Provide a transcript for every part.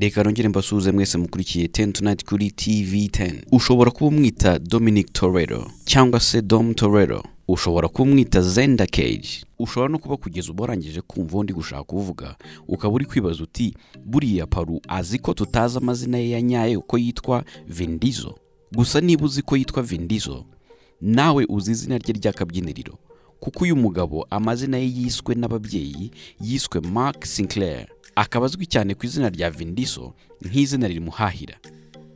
Reka nongere mbasuhuze mwese mukurikiye 10 Tonight kuri TV10. Ushobora kuba umwita Dominic Toretto cyangwa se Dom Toretto, ushobora kuba umwita Xander Cage, ushobora no kuba kugeza ubu warangije kumva uwo ndi gushaka kuvuga, ukaba uri kwibaza uti: "Buriya Paru azi ko tutazi amazina ye ya nyayo ko yitwa Vin Diesel?" Gusa niba uzi ko yitwa Vin Diesel, nawe uzi izina rye ry'akabyiniriro, kuko uyu mugabo amazina ye yiswe n'ababyeyi yiswe Mark Sinclair, akaba azwi cyane ku izina rya Vin Diesel nk'izina rimuhahira.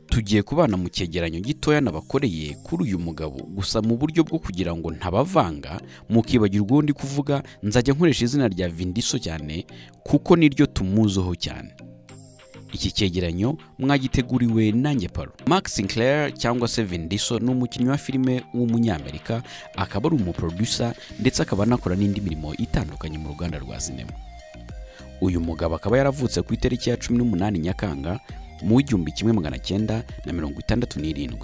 Tugiye kubana mu cyegeranyo gitoya nabakoreye kuri uyu mugabo. Gusa mu buryo bwo kugira ngo ntabavanga mukibagirwa uwo ndi kuvuga, nzajya nkoresha izina rya Vin Diesel cyane kuko niryo tumuziho cyane. Iki cyegeranyo mwagiteguriwe nanjye Paro. Mark Sinclair cyangwa se Vin Diesel ni umukinnyi wa filime w'Umunyamerika, akaba ari umuproducer ndetse akaba anakora n'indi mirimo itandukanye mu ruganda rwa sinema. Uyu mugabo akaba yaravutse ku itariki ya 18 Nyakanga mu 1967.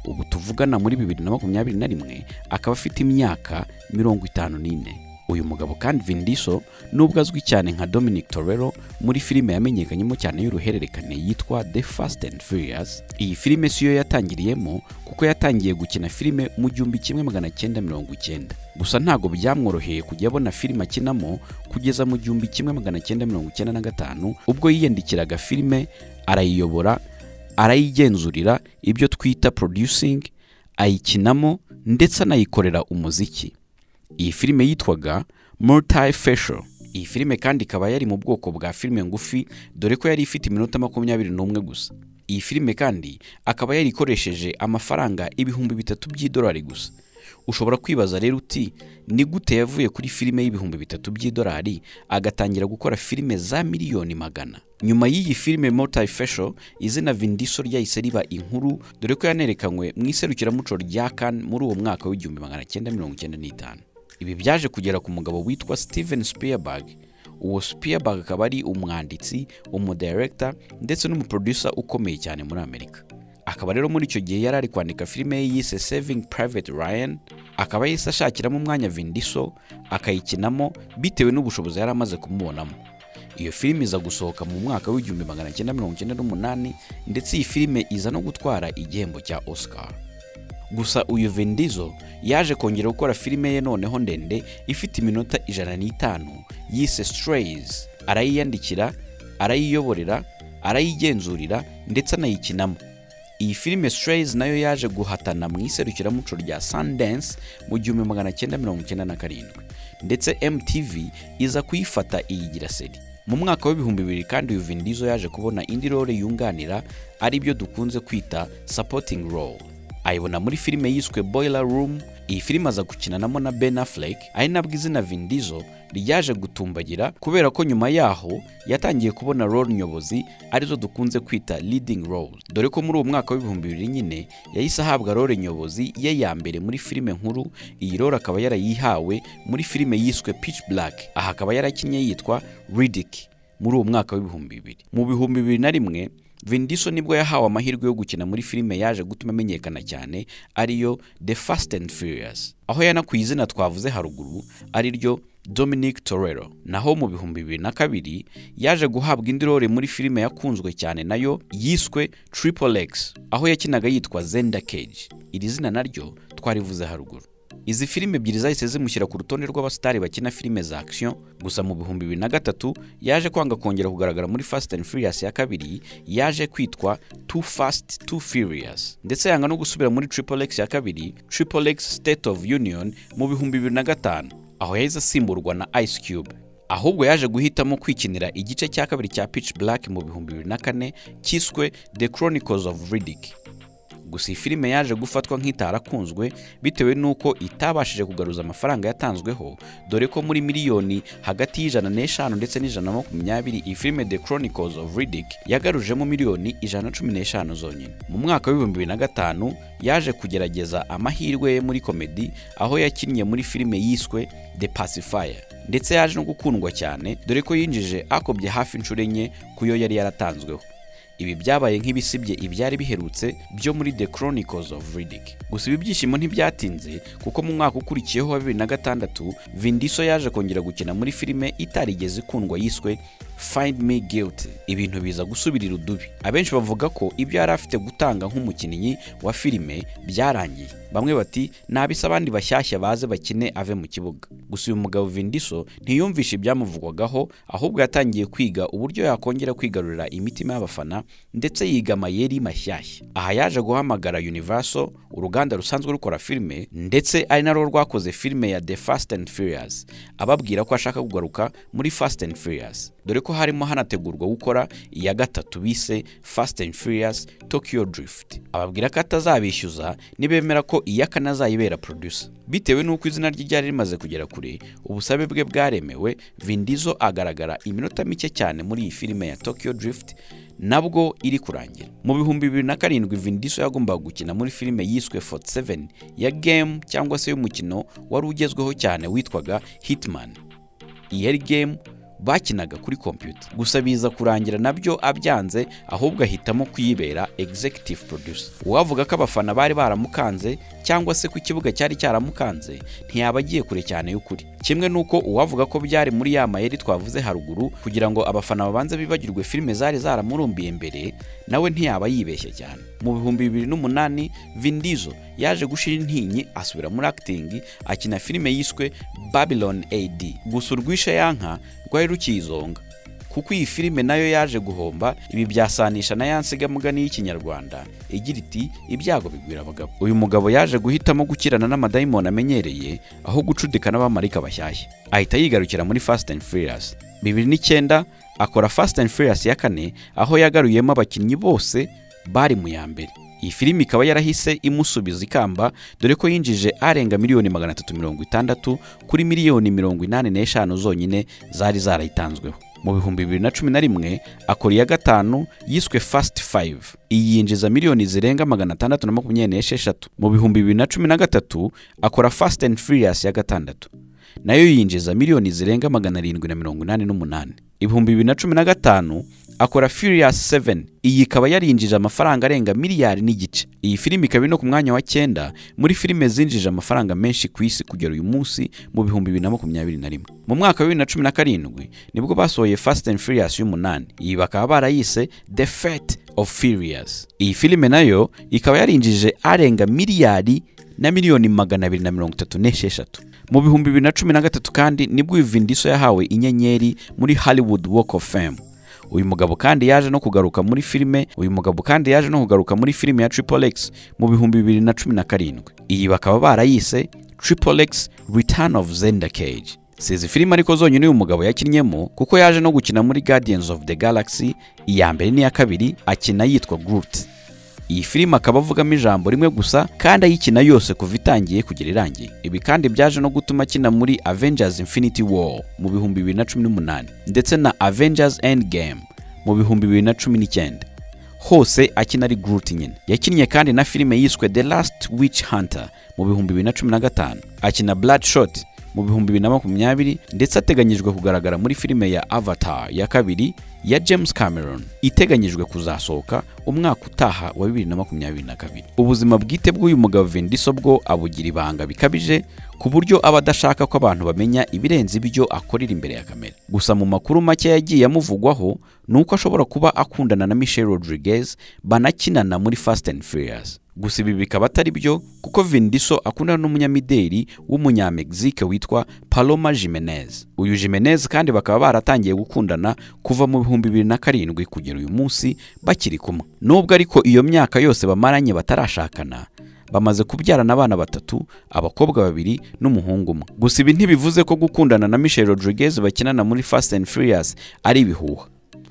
Ubu tuvugana muri 2021 akaba afite imyaka 54. Uyu mugabo kandi Vin Diesel, nubwo azwi cyane nka Dominic Toretto muri filime yamenyekanyemo cyane y'uruhererekane yitwa The Fast and Furious, iyi filime siyo yatangiriyemo, kuko yatangiye gukina filime mu 1990. Gusa ntabwo byamworoheye kujya abona filime akinamo kugeza mu 1995, ubwo yiyandikiraga filime, arayiyobora, arayigenzurira, ibyo twita producing, ayikinamo ndetse anayikorera umuziki. Iyi filime yitwaga Multifacial. Iyi filime kandi ikaba yari mu bwoko bwa filime ngufi, dore ko yari ifite iminota 21 gusa. Iyi filime kandi akaba yari ikoresheje amafaranga 3000 by'idolari gusa. Ushobora kwibaza rero uti: "Ni gute yavuye kuri filime y'3000 by'idolari agatangira gukora filime za miliyoni magana?" Nyuma y'iyi filime Multifacial, izina Vin Diesel ryahise riba inkuru, dore ko yanerekanywe mu iserukiramuco rya Cannes muri uwo mwaka w'1995. Ibi byaje kugera ku mugabo witwa Steven Spielberg. Uwo Spielberg akaba ari umwanditsi, umudirector ndetse n'umuproducer ukomeye cyane muri Amerika. Akaba rero muri icyo gihe yari ari kwandika filime ye yise Saving Private Ryan, akaba yahise ashakiramo umwanya Vin Diesel akayikinamo bitewe n'ubushobozi yari amaze kumubonamo. Iyo filime iza gusohoka mu mwaka w'1998, ndetse iyi filime iza no gutwara igihembo cya Oscar. Gusa uyu Vin Diesel yaje kongera gukora filime ye noneho ndende ifite iminota 105 yise Strays, arayiyandikira, arayiyoborera, arayigenzurira ndetse anayikinamo. Iyi filime Strays nayo yaje guhatana mu iserukiramuco rya Sundance mu 1997, ndetse MTV iza kuyifata iyigira série. Mu mwaka w'2000 kandi uyu Vin Diesel yaje kubona indi role yunganira, aribyo dukunze kwita supporting role, ayibona muri filime yiswe Boiler Room. Iyi filime aza gukinanamo na Ben Affleck, ari nabwo izina Vin Diesel ryaje gutumbagira, kubera ko nyuma yaho yatangiye kubona role nyobozi, arizo dukunze kwita leading role, dore ko muri uwo mwaka w'2000 nyine yahise ahabwa role nyobozi ye ya mbere muri filime nkuru. Iyi role akaba yarayihawe muri filime yiswe Pitch Black, aha akaba yarakinnye yitwa Riddick muri uwo mwaka w'2000. Mu 2001 Vin Diesel nibwo yahawe amahirwe yo gukina muri filime yaje gutuma amenyekana cyane, ariyo The Fast and Furious, aho yanakuye izina twavuze haruguru, ari ryo Dominic Toretto. Naho mu 2002 yaje guhabwa indi role muri filime yakunzwe cyane nayo yiswe Triple X, aho yakinaga yitwa Xander Cage. Iri zina naryo twarivuze haruguru. Izi filime ebyiri zahise zimushyira ku rutonde rw'abasitari bakina filime za action. Gusa mu 2003 yaje kwanga kongera kugaragara muri Fast and Furious ya kabiri yaje kwitwa Too Fast Too Furious, ndetse yanga no gusubira muri Triple X ya kabiri, Triple X State of Union, mu 2005, aho yahise asimburwa na Ice Cube. Ahubwo yaje guhitamo kwikinira igice cya kabiri cya Pitch Black mu 2004 cyiswe The Chronicles of Riddick. Gusa iyi filime yaje gufatwa nk'itarakunzwe bitewe n'uko itabashije kugaruza amafaranga yatanzweho, dore ko muri miliyoni hagati y'105 ndetse n'120 iyi filime The Chronicles of Riddick yagarujemo miliyoni 115 zonyine. Mu mwaka w'2005 yaje kugerageza amahirwe ye muri komedi, aho yakinnye muri filime yiswe The Pacifier, ndetse yaje no gukundwa cyane, dore ko yinjije akobye hafi inshuro enye ku yo yari yaratanzweho. Ibi byabaye nk'ibisibye ibyari biherutse byo muri The Chronicles of Riddick. Gusa ibi byishimo ntibyatinze, kuko mu mwaka ukurikiyeho wa 2006 Vin Diesel yaje kongera gukina muri filime itarigeze ikundwa yiswe Find Me Guilty. Ibintu biza gusubirira udubi. Abenshi bavuga ko ibyo yari afite gutanga nk'umukinnyi wa filime byarangiye. Bamwe bati nabisa abandi bashyashya baze bakine ave mu kibuga. Gusa uyu mugabo Vin Diesel ntiyumvishe ibyamuvugwagaho, ahubwo yatangiye kwiga uburyo yakongera kwigarurira imitima y'abafana, ndetse yiga amayeri mashyashya. Aha yaje guhamagara Universal, uruganda rusanzwe rukora filime ndetse ari narwo rwakoze filime ya The Fast and Furious, ababwira ko ashaka kugaruka muri Fast and Furious, dore ko harimo hanategurwa gukora iya gatatu bise Fast and Furious Tokyo Drift. Ababwira ko atazabishyuza nibemera ko iya kane azayibera producer. Bitewe n'uko izina rye ryari rimaze kugera kure, ubusabe bwe bwaremewe. Vin Diesel agaragara iminota mike cyane muri iyi filime ya Tokyo Drift nabwo iri kurangira. Mu 2007 Vin Diesel yagombaga gukina muri filime yiswe 47 ya game cyangwa se y'umukino wari ugezweho cyane witwaga Hitman. Iyi yari game bakinaga kuri computer. Gusa biza kurangira nabyo abyanze, ahubwo ahitamo kuyibera executive producer. Uwavuga ko abafana bari baramukanze cyangwa se ku kibuga cyari cyaramukanze ntiyaba agiye kure cyane y'ukuri. Kimwe nuko uwavuga ko byari muri ya mayeri twavuze haruguru kugira ngo abafana babanze bibagirwe filime zari zaramurumbiye mbere, nawe ntiyaba yibeshye cyane. Mu 2008 Vin Diesel yaje gushira intinyi asubira muri acting, akina filime yiswe Babylon AD. Gusa urwishe yanka rwari rukiyizonga, kuko iyi filime nayo yaje guhomba. Ibi byasanisha na ya nsigamugani y'Ikinyarwanda igira iti ibyago bigwira abagabo. Uyu mugabo yaje guhitamo gukirana n'amadayimoni amenyereye aho gucudika n'abamarika bashyashya, ahita yigarukira muri Fast and Furious. 2009 akora Fast and Furious ya kane, aho yagaruyemo abakinnyi bose bari mu ya mbere. Iyi filime ikaba yarahise imusubiza ikamba, dore ko yinjije arenga miliyoni 360 kuri miliyoni 85 zonyine zari zarayitanzweho. Mu 2011 akora iya gatanu yiswe Fast 5, iyi yinjiza miliyoni zirenga 626. Mu 2013 akora Fast and Furious ya gatandatu, nayo yinjiza miliyoni zirenga 788. 2015 akora Furious 7, iyi ikaba yarinjije amafaranga arenga miliyari n'igice. Iyi filime ikaba iri no ku mwanya wa 9 muri filime zinjije amafaranga menshi ku isi kugera uyu munsi mu 2021. Mu mwaka wa 2017 nibwo basohoye Fast and Furious y'umunani, iyi bakaba barayise The Fate of Furious. Iyi filime nayo ikaba yarinjije arenga miliyari na miliyoni 236. Mu 2013 kandi nibwo Vin Diesel yahawe inyenyeri muri Hollywood Walk of Fame. Uyu mugabo kandi yaje no kugaruka muri filime ya Triple X mu 2017. Iyi bakaba barayise Triple X Return of Xander Cage. Si izi filime ariko zonyine uyu mugabo yakinnyemo, kuko yaje no gukina muri Guardians of the Galaxy iya mbere n'iya kabiri, akina yitwa Groot. Iyi filime akaba avugamo ijambo rimwe gusa kandi ayikina yose kuva itangiye kugera irangiye. Ibi kandi byaje no gutuma akina muri Avengers Infinity War mu 2018 ndetse na Avengers Endgame mu 2019. Hose akina ari Groot nyine. Yakinnye kandi na filime yiswe The Last Witch Hunter mu 2015, akina Bloodshot mu 2020, ndetse ateganyijwe kugaragara muri filime ya Avatar ya kabiri ya James Cameron iteganyijwe kuzasohoka umwaka utaha wa 2022. Ubuzima bwite bw'uyu mugabo Vin Diesel bwo abugira ibanga bikabije, ku buryo aba adashaka ko abantu bamenya ibirenze ibyo akorera imbere ya kamera. Gusa mu makuru make yagiye amuvugwaho nuko ashobora kuba akundana na Michelle Rodriguez banakinana muri Fast and Furious. Gusa ibi bikaba atari byo, kuko Vin Diesel akundana n'umunyamideli w'umunyamegizike witwa Paloma Jimenez. Uyu Jimenez kandi bakaba baratangiye gukundana kuva mu 2007 kugera uyu munsi bakiri kumwe. Nubwo ariko iyo myaka yose bamaranye batarashakana, bamaze kubyarana abana batatu, abakobwa babiri n'umuhungu umwe. Gusa ibi ntibivuze ko gukundana na Michelle Rodriguez bakinana muri Fast and Furious ari ibihuha,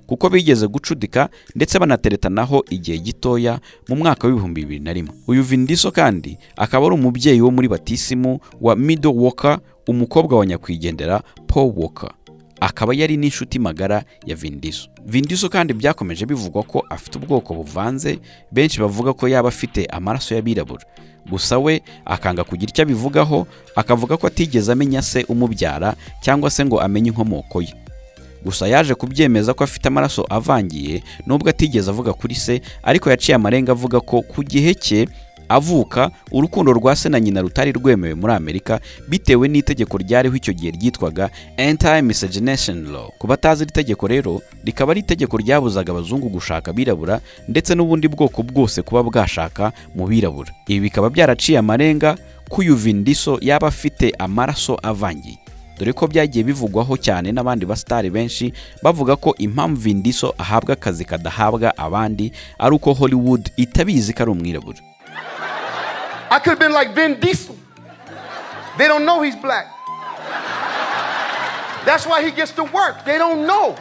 kuko bigeze gucudika ndetse banateretanaho igihe gitoya mu mwaka wa 2001. Uyu Vin Diesel kandi akaba ari umubyeyi wo muri batisimu wa Mido Walker, umukobwa wa nyakwigendera Paul Walker, akaba yari n'inshuti magara ya Vin Diesel. Vin Diesel kandi byakomeje bivugwa ko afite ubwoko buvanze, benshi bavuga ko yaba afite amaraso y'abirabura. Gusa we akanga kugira icyo abivugaho, akavuga ko atigeze amenya se umubyara cyangwa se ngo amenye inkomoko ye. Gusa yaje kubyemeza ko afite amaraso avangiye, nubwo atigeze avuga kuri se, ariko yaciye amarenga avuga ko ku gihe cye avuka urukundo rwa se na nyina rutari rwemewe muri Amerika bitewe n'itegeko ryariho icyo gihe ryitwaga Anti-Miscegenation Law. Ku batazi iri tegeko rero, rikaba ari itegeko ryabuzaga abazungu gushaka abirabura ndetse n'ubundi bwoko bwose kuba bwashaka mu birabura. Ibi bikaba byaraciye amarenga ko uyu Vin Diesel yaba afite amaraso avangiye, dore ko byagiye bivugwaho cyane n'abandi basitari benshi bavuga ko impamvu Vin Diesel ahabwa akazi kadahabwa abandi ari uko Hollywood itabizi ko ari umwirabura. I could have been like Vin Diesel. They don't know he's black. That's why he gets to work. They don't know.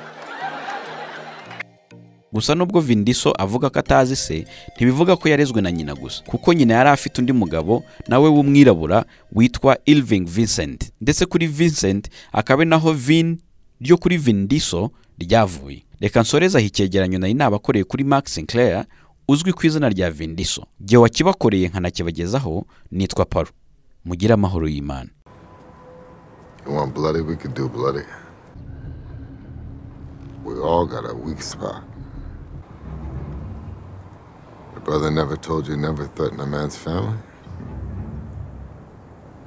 Gusa nubwo Vin Diesel avuga ko atazi se, ntibivuga ko yarezwe na nyina gusa, kuko nyina yari afite undi mugabo nawe w'umwirabura witwa Irving Vincent, ndetse kuri Vincent akaba ari naho Vin ryo kuri Vin Diesel ryavuye. Reka nsoreze aha icyegeranyo nari nabakoreye kuri Mark Sinclair uzwi ku izina rya Vin Diesel. Jye wakibakoreye nkanakibagezaho nitwa Paru. Mugire amahoro y'Imana. You want bloody? We can do bloody. We all got a weak spot. Your brother never told you never threaten a man's family?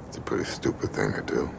It's a pretty stupid thing to do.